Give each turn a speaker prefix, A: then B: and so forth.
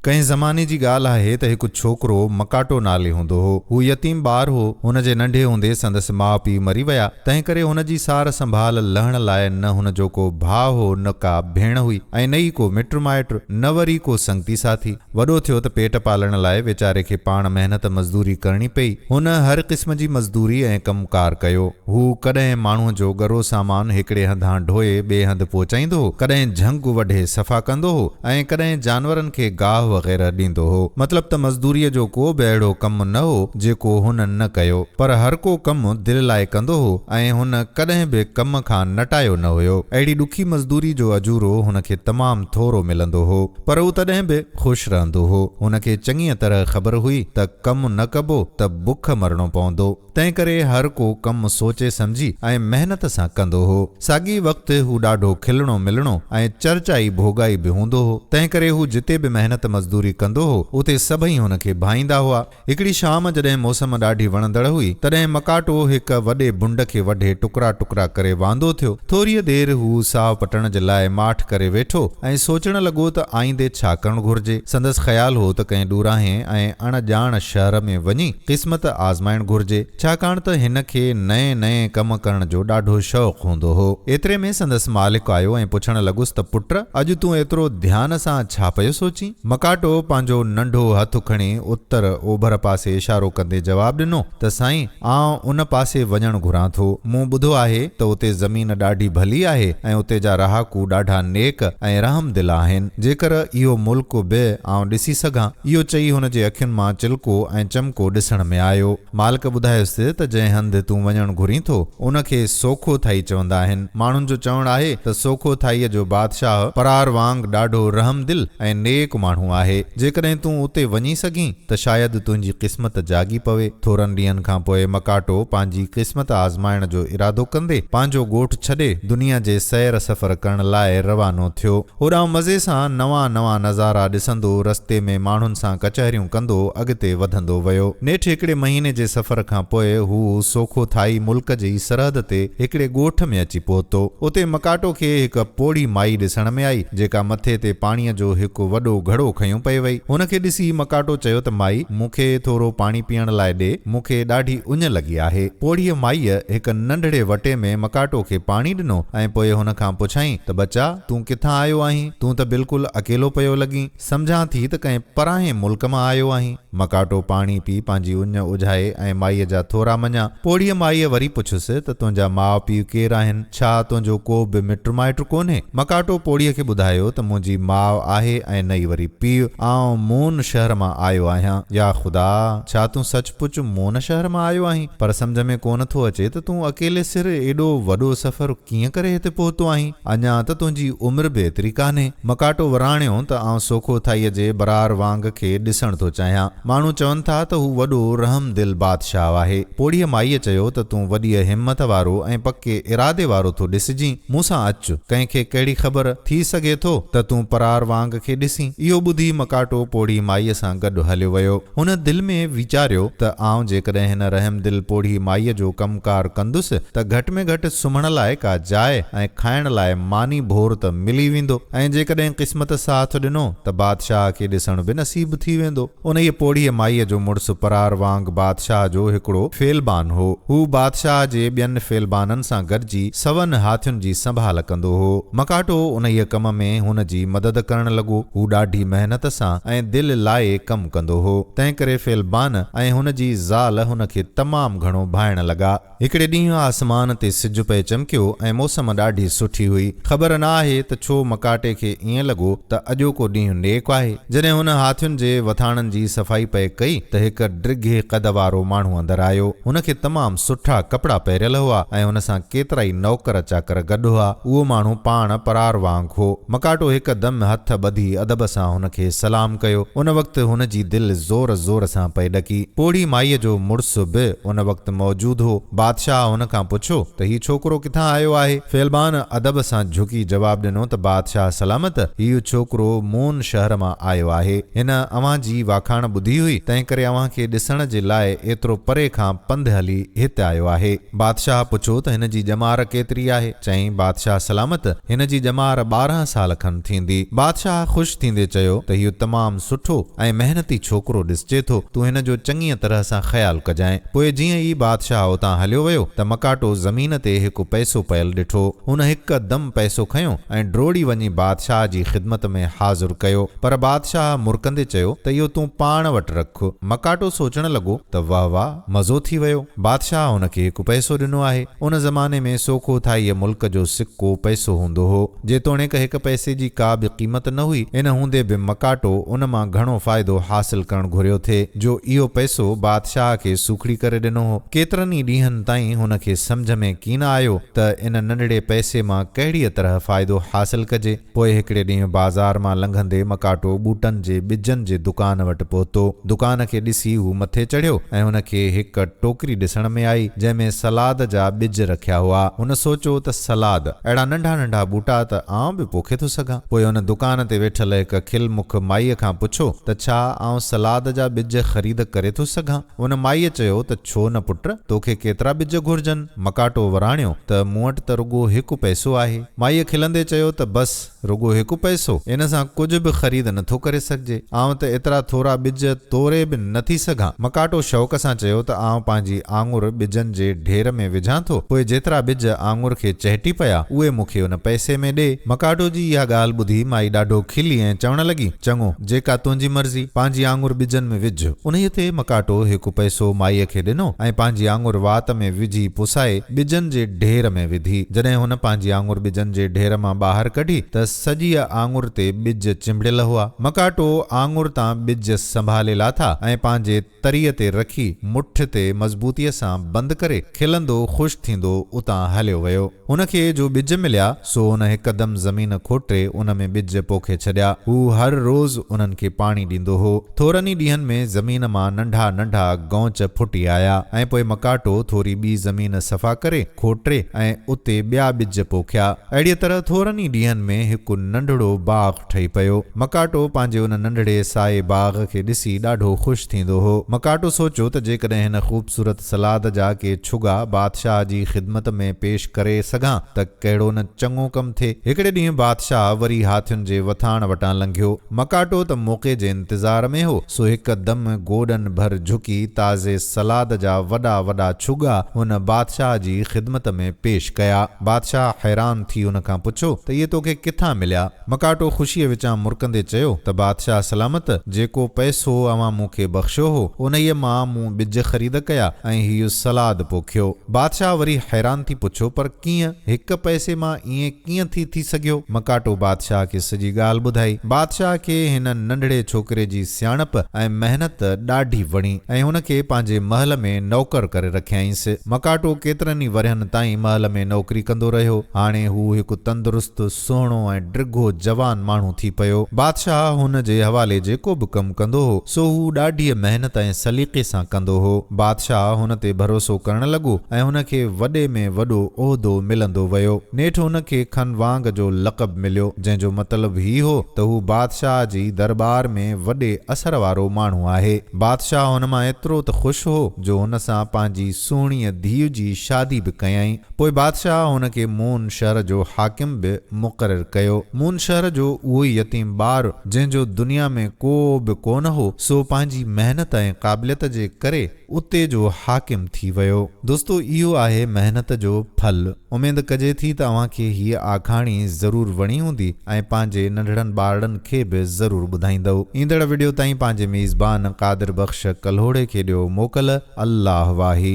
A: ڪنهن زماني جي ڳالهه آهي ته هڪ ڇوڪرو مڪاٽو نالي هوندو هو. هو يتيم ٻار هو. هن جي ننڍي هوندي سندس ماء پيء مري ويا، تنهنڪري هن جي سار سنڀال لهڻ لاء نه هن جو ڪو ڀاء هو نه ڪا ڀيڻ هئي ۽ نه ئي ڪو مٽ مائٽ، نه وري ڪو سنگتي ساٿي. وڏو ٿيو ته پيٽ پالڻ لاء ويچاري کي پاڻ محنت مزدوري ڪرڻي پئي. هن هر قسم جي مزدوري ۽ ڪم ڪار ڪيو. هو ڪڏهن ماڻهوء جو ڳرو سامان هڪڙي هنڌان ڍوئي ٻئي هنڌ پهچائيندو هو، ڪڏهن جهنگ وڍي صفا ڪندو هو ۽ ڪڏهن جانورن کي گاهه وغيره ڏيندو هو. مطلب ته مزدوريء جو ڪو به اهڙو ڪم نه هو، جيڪو هن نه ڪيو. پر هر ڪو ڪم دل لائي ڪندو هو ۽ هن ڪڏهن به ڪم کان نٽايو نه هيو. اهڙي ڏکي مزدوري جو اجورو هن کي تمام ٿورو ملندو هو. پر هو تڏهن به خوش رهندو هو. هن کي چڱيء طرح خبر هئي ته ڪم نه ڪبو ته بک مرڻو پوندو. تنهنڪري هر ڪو ڪم سوچي سمجهي ۽ محنت سان ڪندو هو. ساڳئي وقت هو ڏاڍو کلڻو ملڻو ۽ چرچائي ڀوڳائي به هوندو هو. تنهنڪري هو جتي به محنت مزدوري ڪندو هو، اتي سڀئي هن کي ڀائيندا هئا. هڪڙي شام جڏهن موسم ڏاڍي وڻندڙ هئي، تڏهن مڪاٽو هڪ وڏي بنڊ کي وڍي ٽڪرا ٽڪرا ڪري واندو ٿيو. ٿوريء دير هو ساهه پٽڻ جي لاء ماٺ ڪري ويٺو ۽ سوچڻ لڳو ته آئيندي ڇا ڪرڻ گهرجي. سندس خيال هو ته ڪنهن ڏورانهين ۽ اڻ ڄاڻ شهر ۾ وڃي، قسمت آزمائڻ گهرجي، ڇاڪاڻ ته هن کي نئين نئين ڪم ڪرڻ جو ڏاڍو شوق هوندو هو. ايتري ۾ سندس مالڪ آيو ۽ پڇڻ لڳس ته پٽ، اڄ تون ايترو ڌيان سان ڇا پيو سوچين؟ مڪاٽو پنهنجو ننڍو هٿ کڻي اتر اوڀر پاسي اشارو ڪندي جواب ڏنو ته سائين، آئون ان پاسي وڃڻ گهران ٿو. مون ٻڌو آهي ته اتي زمين ڏاڍي ڀلي آهي ۽ اتي جا رهاڪو ڏاڍا نيڪ ۽ رحمدل آهن. جيڪر اهو ملڪ به آئون ڏسي سگهان. اهو چئي هن جي اکين مان چلڪو ۽ چمڪو ڏسڻ ۾ آيو. مالڪ ٻڌايس ته جنهن هنڌ تون وڃڻ گهرين ٿو، ان کي سوکو ٿائي چوندا آهن. ماڻهن جو چوڻ آهي ته سوکو ٿائيء جو بادشاهه پرار وانگ ڏاڍو رحمدل ۽ نيڪ ماڻهو آهي. جيڪڏهن تون اتي وڃي سگهين ته شايد تنهنجي قسمت جاڳي پوي. ٿورن ڏينهن کان پوء مڪاٽو پنهنجي قسمت آزمائڻ جو ارادو ڪندي پنهنجو ڳوٺ ڇڏي دنيا جي سير سفر ڪرڻ لاء روانو ٿيو. هوڏانهن مزي سان نوان نوان نظارا ڏسندو، رستي ۾ ماڻهن سان ڪچهريون ڪندو اڳتي وڌندو ويو. نيٺ هڪڙي مهيني جي سفر کان پوء هو سوکو ٿائي ملڪ جي سرحد تي هڪڙي ڳوٺ ۾ اچي پهتو. اتي مڪاٽو کي هڪ پوڙهي مائي ڏسڻ ۾ آئي، جيڪا مٿي تي پاڻيء جو هڪ وڏو گهڙو کنيو پئي وئي. هن کي ڏسي مڪاٽو چيو ته مائي، مون کي ٿورو پاڻي پيئڻ لاء ڏي، مون کي ڏاڍي اڃ لڳي آهي. پوڙهيء مائيء هڪ ننڍڙي وٽي ۾ مڪاٽو کي پاڻي ڏنو ۽ پوء هن کان پڇيائين ته ٻچا! تون ڪٿان آيو آهين؟ تون ته بلڪل اڪيلو پيو لڳين. سمجهان ٿي ته ڪنهن پرانهين ملڪ مان آيو آهين. مڪاٽو پاڻي پي پنهنجي اڃ اجهائي ۽ مائيء جا ٿورا مڃيا. پوڙهيء مائيء وري پڇيس ته تنهنجا ماء پيء ڪير آهن؟ ڇا تنهنجو ڪو به مٽ مائٽ ڪونهي؟ مڪاٽو پوڙهيء کي ٻڌايو ته منهنجي ماء آهي ۽ نه ئي وري پيء. آئون مون شهر مان آيو آهيان. يا خدا! ڇا تون سچ پچ مون شهر مان آيو آهين؟ پر سمجهه ۾ ڪونه ٿو اچي ته تون اڪيلي سر ايڏو وڏو سفر ڪيئن ڪري هتي پهتو آهين؟ اڃا ته تنهنجي عمر به ايتري ڪانهي. مڪاٽو وراڻيو ته آئون سوکو ٿائيء جي برار وانگ کي ڏسڻ ٿو چاهيان. ماڻهو چون ٿا ته هو وڏو رحم دل بادشاهه آهي. پوڙهيء مائيء چيو ته تون وڏيء همت وارو ۽ پڪي ارادي وارو ٿو ڏسجين. مون سان اچ. ڪنهن کي ڪهڙي خبر، ٿي سگهي ٿو ته تون پرار وانگ کي ڏسين. اهو ٻڌي مڪاٽو پوڙهي مائيء سان گڏ هليو ويو. هن دل ۾ ويچاريو ته آئون جيڪڏهن هن رحمدل پوڙهي مائيء جو ڪم ڪار ڪندس ته گهٽ ۾ گهٽ سمهڻ لاء ڪا جاء ۽ کائڻ لاء ماني ڀور ته ملي ويندو ۽ جيڪڏهن قسمت ساٿ ڏنو ته بادشاهه کي ڏسڻ به نصيب ٿي ويندو. انهيء پوڙهيء مائيء جو مڙس پرار وانگ بادشاهه جو هڪڙو فيلبان هو. هو بادشاهه جي ٻين فيلبانن سان گڏجي سون هاٿين جي سنڀال ڪندو هو. مڪاٽو انهيء ڪم ۾ هن جي مدد ڪرڻ لڳو. هو ڏاڍي محنت سان ۽ دل لائي ڪم ڪندو هو، تنهنڪري فيلبان ۽ هن جي زال هن کي تمام گهڻو ڀائڻ لڳا. هڪڙي ڏينهن آسمان تي سج پئي چمڪيو ۽ موسم ڏاڍي سٺي هئي. خبر نه آهي ته ڇو مڪاٽي کي ائين لڳو ته اڄوڪو ڏينهن نيڪ آهي. جڏهن هن هاٿين جي وٿاڻن جي صفائي پئي ڪئي ته هڪ ڊگهي قد وارو ماڻهو اندر آيو. هن کي تمام سٺا ڪپڙا پهريل هئا ۽ هن سان ڪيترائي نوڪر چاڪر گڏ هئا. اهو ماڻهو پاڻ پرار وانگ هو. مڪاٽو هڪدم هٿ ٻڌي ادب سان هن کي سلام ڪيو. ان وقت هن جي دل زور زور سان پئي ڏڪي. پوڙهي مائيء جو مڙس به ان وقت موجود هو. بادشاهه هن کان پڇيو ته هي ڇوڪرو ڪٿان آيو آهي؟ فيلبان ادب سان جهڪي جواب ڏنو ته بادشاهه سلامت، هيء ڇوڪرو مون شهر مان آيو آهي. هن اوهان جي واکاڻ ٻڌي هئي، تنهنڪري اوهان کي ڏسڻ جي لاء ايترو پري کان پنڌ هلي هت آيو آهي. بادشاهه پڇيو ته هن جي ڄمار ڪيتري آهي؟ چيائين، بادشاهه سلامت، هن جي ڄمار 12 سال کن ٿيندي. بادشاهه خوش ٿيندي چيو ته هيء تمام سٺو ۽ محنتي ڇوڪرو ڏسجي ٿو، تون هن جو چڱيء طرح سان خيال ڪجانء. پوء جيئن ئي بادشاهه اتان هليو ويو ته مڪاٽو زمين تي هڪ پئسو پيل ڏٺو. هن هڪدم پئسو کنيو ۽ ڊوڙي وڃي بادشاهه جي خدمت ۾ حاضر ڪيو. پر بادشاهه مرڪندي چيو ته اهو تون پاڻ وٽ رک. مڪاٽو سوچڻ لڳو ته واه واه، مزو ٿي ويو. بادشاهه هن کي هڪ پئسو ڏنو آهي. ان زماني ۾ سوکوٿائيء ملڪ جو سڪو پئسو هوندو هو. جيتوڻيڪ هڪ پئسي جي ڪا به قيمت نه هئي، ان هوندي به مڪاٽو ان مان گهڻو فائدو حاصل ڪرڻ گهريو ٿي، جو اهو پئسو بادشاهه کي سوکڙي ڪري ڏنو هو. ڪيترن ئي ڏينهن تائين هن کي سمجهه ۾ ڪين آيو ته ان ننڍڙي پئسي مان ڪهڙيء طرح فائدو حاصل ڪجي. پوء هڪڙي ڏينهن بازار مان لنگهندي مڪاٽو ٻوٽن جي ٻجن جي دڪان وٽ پهتو. دڪان کي ڏسي هو مٿي چڙهيو ۽ هن کي هڪ ٽوڪري ڏسڻ ۾ آئي، جنهن ۾ سلاد جا ٻج رکيا هئا. هن سوچيو ته سلاد! اهڙا ننڍا ننڍا ٻوٽا ته آئون به پوکي ٿو سگهان. پوء هن دڪان تي ويٺل هڪ کل مک مائيء کان پڇيو ته ڇا آئون سلاد جا ٻج خريد ڪري ٿو سگهان؟ ان مائيء چيو ته ڇو نه پٽ، توکي ڪيترا ٻج گهرجن؟ مڪاٽو وراڻيو ته مون وٽ ته رڳو هڪ پئسو آهي. مائيء کلندي چيو ته بس، رڳو هڪ پئسو؟ ان سان ڪجهه به خريد نه ٿو ڪري سگهجي. آئون ته ايترا ٿورا ٻج توري به نه ٿي سگهان. مڪاٽو شوق سان چيو ته آئون پنهنجي آڱر ٻجن جي ڍير ۾ وجهان ٿو، پوء جيترا ٻج آڱر کي چهٽي پيا، اهي مون کي ان پئسي ۾ ڏي. مڪاٽو جي اها ڳالهه ٻڌي مائي ڏاڍو کلي ۽ چوڻ لڳي، چڱو، جيڪا تنهنجي مرضي، پنهنجي آڱر ٻجن ۾ وجهه. انهيء تي مڪاٽو هڪ پئسو مائيء کي ڏنو ۽ پنهنجي آڱر وات ۾ وجهي پسائي ٻجن جي ڍير ۾ وڌي. جڏهن هن پنهنجي آڱر ٻجن جي ڍير مان ٻاهر ڪڍي ته سڄيء آڱر تي ٻج چنبڙيل هئا. مڪاٽو آڱر تان ٻج سنڀالي لاٿا ۽ پنهنجي تريء تي رکي مٺ تي مضبوطيء سان بند ڪري کلندو خوش ٿيندو اتان هليو ويو. هن کي جو ٻج مليا، سو هن هڪدم زمين کوٽي ان ۾ ٻج پوکي ڇڏيا. هو هر روز انهن کي پاڻي ڏيندو هو. ٿورن ئي ڏينهن ۾ زمين مان ننڍا ننڍا گونچ ڦٽي آيا ۽ پوء مڪاٽو ٿوري ٻي زمين صفا ڪري، کوٽي ۽ اتي ٻيا ٻج پوکيا. اهڙيء طرح ٿورن ئي ڏينهن ۾ هڪ ننڍڙو باغ ٺهي پيو. مڪاٽو پنهنجي ان ننڍڙي سائي باغ کي ڏسي ڏاڍو خوش ٿيندو هو. مڪاٽو سوچيو ته جيڪڏهن هن خوبصورت سلاد جا ڪي ڇڳا بادشاهه جي خدمت ۾ پيش ڪري سگهان ته ڪهڙو نه چڱو ڪم ٿئي. هڪڙي ڏينهن بادشاهه وري هاٿين جي وٿاڻ وٽان لنگهيو. مڪاٽو ته موقعي جي انتظار ۾ هو، سو هڪدم گوڏن ڀر جهڪي تازي سلاد جا وڏا وڏا ڇڳا هن بادشاهه جي خدمت ۾ پيش ڪيا. بادشاهه حيران ٿي هن کان پڇيو ته اهي توکي ڪٿان مليا؟ مڪاٽو خوشيء وچان مرڪندي چيو ته بادشاهه سلامت، جيڪو پئسو اوهان مون کي بخشيو هو، انهيء مان مون ٻج خريد ڪيا ۽ هيء سلاد پوکيو. بادشاهه وري حيران ٿي پڇيو، پر ڪيئن؟ هڪ پئسي مان ائين ڪيئن ٿي ٿي سگهيو؟ مڪاٽو بادشاهه کي سڄي ڳالهه ٻڌائي. بادشاهه کي هن ننڍڙي ڇوڪري جي سياڻپ ۽ محنت ڏاڍي وڻي ۽ هن کي پنهنجي محل ۾ نوڪر ڪري رکيائينس. مڪاٽو ڪيترن ئي ورهين تائين محل ۾ نوڪري ڪندو رهيو. هاڻي هو هڪ تندرست، سهڻو ۽ ڊگهو جوان ماڻهو ٿي پيو. بادشاهه هن جي حوالي جيڪو به ڪم ڪندو هو، سو هو ڏاڍيء محنت ۽ سليقي سان ڪندو هو. بادشاهه هن تي ڀروسو ڪرڻ لڳو ۽ هن کي وڏي ۾ وڏو عهدو ملندو ويو. نيٺ هن کي کن وانگ جو لقب مليو، جنهن جو مطلب هي هو ته هو بادشاهه جي درٻار ۾ وڏي اثر وارو ماڻهو آهي. بادشاهه هن مان ايترو ته خوش هو، جو هن سان پنهنجي سهڻيء ڌيء جي شادي به ڪيائين. پوء بادشاهه هن کي مون شهر جو حاڪم به مقرر ڪيو. مون شهر جو اهو ئي يتيم ٻار، جنهن جو دنيا ۾ ڪو به ڪونه هو، سو پنهنجي محنت ۽ قابليت جي ڪري اتي جو حاڪم ٿي ويو. دوستو اهو آهي محنت جو ڦل. اميد ڪجي ٿي ته اوهان کي هيء آکاڻي ضرور وڻي هوندي ۽ پنهنجي ننڍڙن ٻارڙن کي به ضرور ٻڌائيندؤ. ايندڙ وڊيو تائين پنهنجي ميزبان قادر بخش ڪلهوڙي کي ڏيو موڪل. الله واهي.